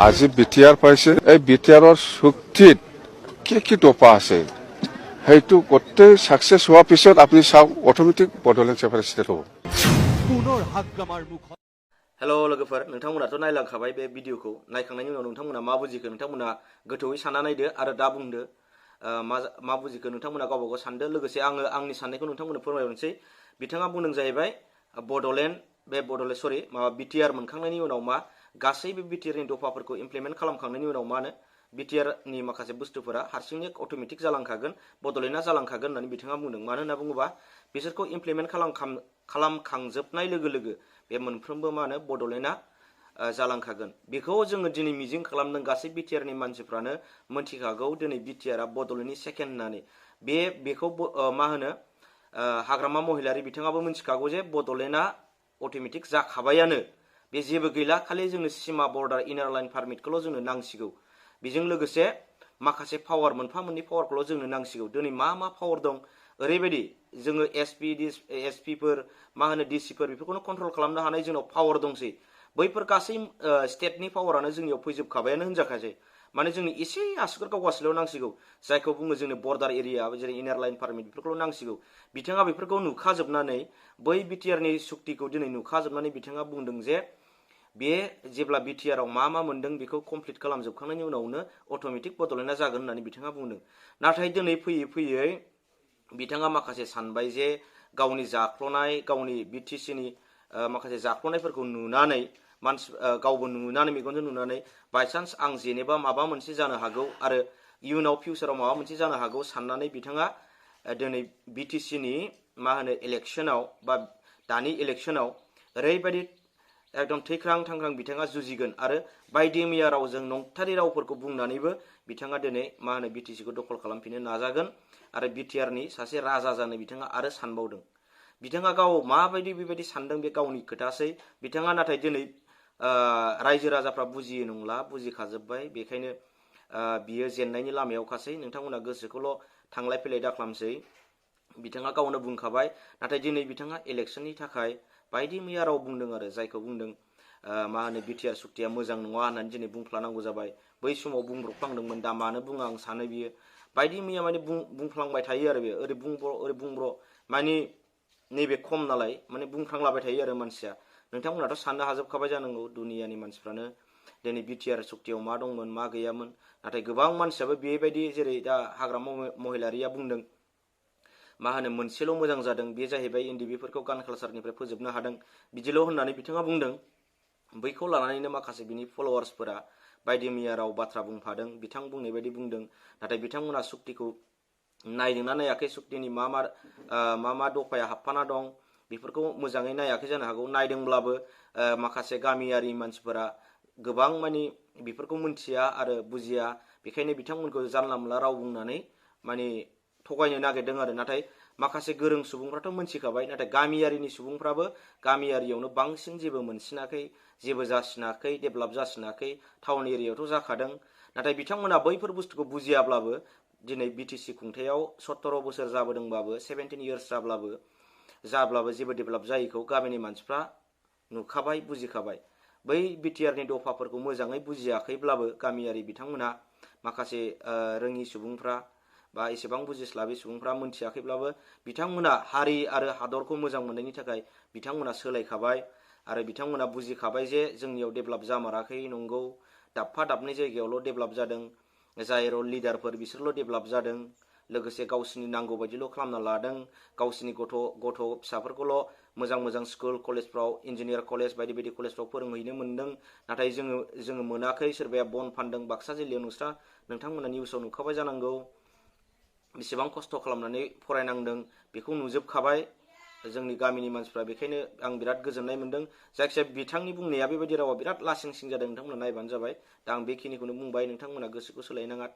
আজি বিটিআর পাইছে এই বিটিআৰৰ শক্তিত কি দফা আছে সেইটো গোটেই সাকসেস হোৱাৰ পিছত আপুনি চাওক অটোমেটিক বডলেণ্ড সেপাৰেটেড হ'ব পুনৰ হাগ্ৰামাৰ মুখত हेलो लोगोफोर नोंथांमोनाथ' नायलांखाबाय बे भिडिअखौ नायखांनायनि उनाव नोंथांमोना मा बुजिखो नोंथांमोना गोथौयै सानना नायदो आरो दा बुंदो मा बुजिखो नोंथांमोना गावबा गाव सानदो लोगोसे आङो आंनि साननायखौ नोंथांमोननो फोरमायहरनोसै बिथाङा बुंदों जाहैबाय बडलेण्ड माबा बिटिआर मोनखांनायनि उनाव मा गासैबो बिटिआरनि दफाफोरखौ इमप्लिमेन्ट खालामखांनायनि उनाव मा होनो बिटिआरनि माखासे बुस्थुफोरा हारसिंनो अटोमेटिक जालांखागोन बडलेण्डआ जालांखागोन होननानै बिथाङा बुंदों मानो होनना बुङोबा बिसोरखौ इमप्लिमेन्ट खालामखांजोबनाय लोगो लोगो बे मोनफ्रोमबो मा होनो बडलेण्डआ जालांखागोन बेखौ जोङो दिनै मिजिं खालामदों गासै बिटिआरनि मानसिफ्रानो मोनथिखागौ दिनै बिटिआरआ बडलेण्डनि सेकेन्ड होननानै बेखौ मा होनो हाग्रामा महिलारि बिथाङाबो मोनथिखागौ जे बडलेण्डआ अटोमेटिक जाखाबायानो बे जेबो गैला खालि जोंनो सिमा बर्डार इनार लाइन पारमिटखौल' जोंनो नांसिगौ बेजों लोगोसे माखासे पावार मोनफा मोननै पावारखौल' जोंनो नांसिगौ दिनै मा पावार दं ओरैबायदि जोङो एसपिफोर मा होनो डिसिफोर बेफोरखौनो कन्ट्रल खालामनो हानाय जोंनाव पावार दंसै बैफोर गासै स्टेटनि पावारानो जोंनियाव फैजोबखाबायानो होनजाखासै माने जोंनि एसे आसुगुर गावगासेल' नांसिगौ जायखौ बुङो जोंनि बर्डार एरिया जेरै इनार लाइन पारमिट बेफोरखौल' नांसिगौ बिथाङा बेफोरखौ नुखाजोबनानै बै बिटिआरनि सुक्तिखौ दिनै नुखाजोबनानै बिथाङा बुंदों जे बे जेब्ला बिटिआरआव मा मोनदों बेखौ कमप्लिट खालामजोबखांनायनि उनावनो अटोमेटिक बडलेण्डआ जागोन होननानै बिथाङा बुंदों नाथाय दिनै फैयै बिथाङा माखासे सानबाय जे गावनि जाख्ल'नाय गावनि बिटिसिनि माखासे जाख्ल'नायफोरखौ नुनानै गावबो नुनानै मेगनजों नुनानै बायचान्स आं जेनेबा माबा मोनसे जानो हागौ आरो इयुनाव फिउचाराव माबा मोनसे जानो हागौ साननानै बिथाङा दिनै बिटिसिनि मा होनो इलेक्सनाव बा दानि इलेक्सनाव ओरैबायदि एकदम थैख्रां थांख्रां बिथाङा जुजिगोन आरो बायदि मैया रावजों नंथारि रावफोरखौ बुंनानैबो बिथाङा दिनै मा होनो बिटिसिखौ दखल खालामफिननो नाजागोन आरो बिटिआरनि सासे राजा जानो बिथाङा आरो सानबावदों बिथाङा गाव माबायदि बेबायदि सानदों बे गावनि खोथासै बिथाङा नाथाय दिनै रायजो राजाफ्रा बुजियो नंला बुजिखाजोब्बाय बेखायनो बियो जेननायनि लामायावखासै नोंथांमोना गोसोखौल' थांलाय फैलाय दाखालामसै बिथाङा गावनो बुंखाबाय नाथाय दिनै बिथाङा इलेक्सननि थाखाय बायदि मैया राव बुंदों आरो जायखौ बुंदों मा होनो बिटिआर सुक्तिया मोजां नङा होननानै दिनै बुंफ्लानांगौ जाबाय बै समाव बुंब्रबफ्लांदोंमोन दा मानो बुङा आं सानो बियो बायदि मैया माने बुंफ्लांबाय थायो आरो बेयो ओरै बुंब्र' माने नैबे खम नालाय माने बुंफ्लांलाबाय थायो आरो मानसिया नोंथांमोनाथ' साननो हाजोबखाबाय जानांगौ दुनियानि मानसिफ्रानो दिनै बिटिआर सुक्तियाव मा दंमोन मा गैयामोन नाथाय गोबां मानसियाबो बेबायदि जेरै दा हाग्रामा महिलारिया बुंदों मा होनो मोनसेल' मोजां जादों बे जाहैबाय एनडिबिफोरखौ गान कालचारनिफ्राय फोजोबनो हादों बिदिल' होननानै बिथाङा बुंदों बैखौ लानानैनो माखासे बिनि फलोवार्सफोरा बायदि मैया राव बाथ्रा बुंफादों बिथां बुंनाय बायदि बुंदों नाथाय बिथांमोना सुक्तिखौ नायदोंना नायाखै सुक्तिनि मा दफाया हाबफाना दं बेफोरखौ मोजाङै नायाखै जानो हागौ नायदोंब्लाबो माखासे गामियारि मानसिफोरा गोबां मानि बेफोरखौ मोनथिया आरो बुजिया बेखायनो बिथांमोनखौ जानला मोनला राव बुंनानै माने थगायनो नागिरदों आरो नाथाय माखासे गोरों सुबुंफ्राथ' मोनथिखाबाय नाथाय गामियारिनि सुबुंफ्राबो गामियारियावनो बांसिन जेबो मोनसिनाखै जेबो जासिनाखै डेभेलप जासिनाखै टाउन एरियायावथ' जाखादों नाथाय बिथांमोना बैफोर बुस्थुखौ बुजियाब्लाबो दिनै बिटिसि खुंथायाव 17 बोसोर जाबोदोंबाबो 17 इयार्स जाब्लाबो जेबो डेभेलप जायैखौ गामिनि मानसिफ्रा नुखाबाय बुजिखाबाय बै बिटिआरनि दफाफोरखौ मोजाङै बुजियाखैब्लाबो गामियारि बिथांमोना माखासे रोङि सुबुंफ्रा बा एसेबां बुजिस्लाबै सुबुंफ्रा मोनथियाखैब्लाबो बिथांमोना हारि आरो हादरखौ मोजां मोननायनि थाखाय बिथांमोना सोलायखाबाय आरो बिथांमोना बुजिखाबाय जे जोंनियाव डेभेलप जामाराखै नंगौ दाबफा दाबनै जायगायावल' डेभेलप जादों जाय लिडारफोर बिसोरल' डेभेलप जादों लोगोसे गावसिनि नांगौ बायदिल' खालामना लादों गावसिनि गथ' फिसाफोरखौल' मोजां स्कुल कलेजफ्राव इन्जिनियार कलेज बायदि बायदि कलेजफ्राव फोरोंहैनो मोनदों नाथाय जोङो मोनाखै सोरबाया बन फानदों बाक्सा जिल्लायाव नोंथांमोना निउसाव नुखाबाय जानांगौ बेसेबां खस्थ' खालामनानै फरायनांदों बेखौ नुजोबखाबाय जोंनि गामिनि मानसिफ्रा बेखायनो आं बिराद गोजोननाय मोनदों जायखिजाया बिथांनि बुंनाया बेबायदि रावा बिराद लासिं सिं जादों नोंथांमोना नायबानो जाबाय दा आं बेखिनिखौनो बुंबाय नोंथांमोना गोसोखौ सोलायनाङा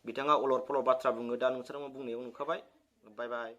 बिथाङा अलर फलर बाथ्रा बुङो दा नोंसोर बुंनायाव नुखाबाय बाय बाय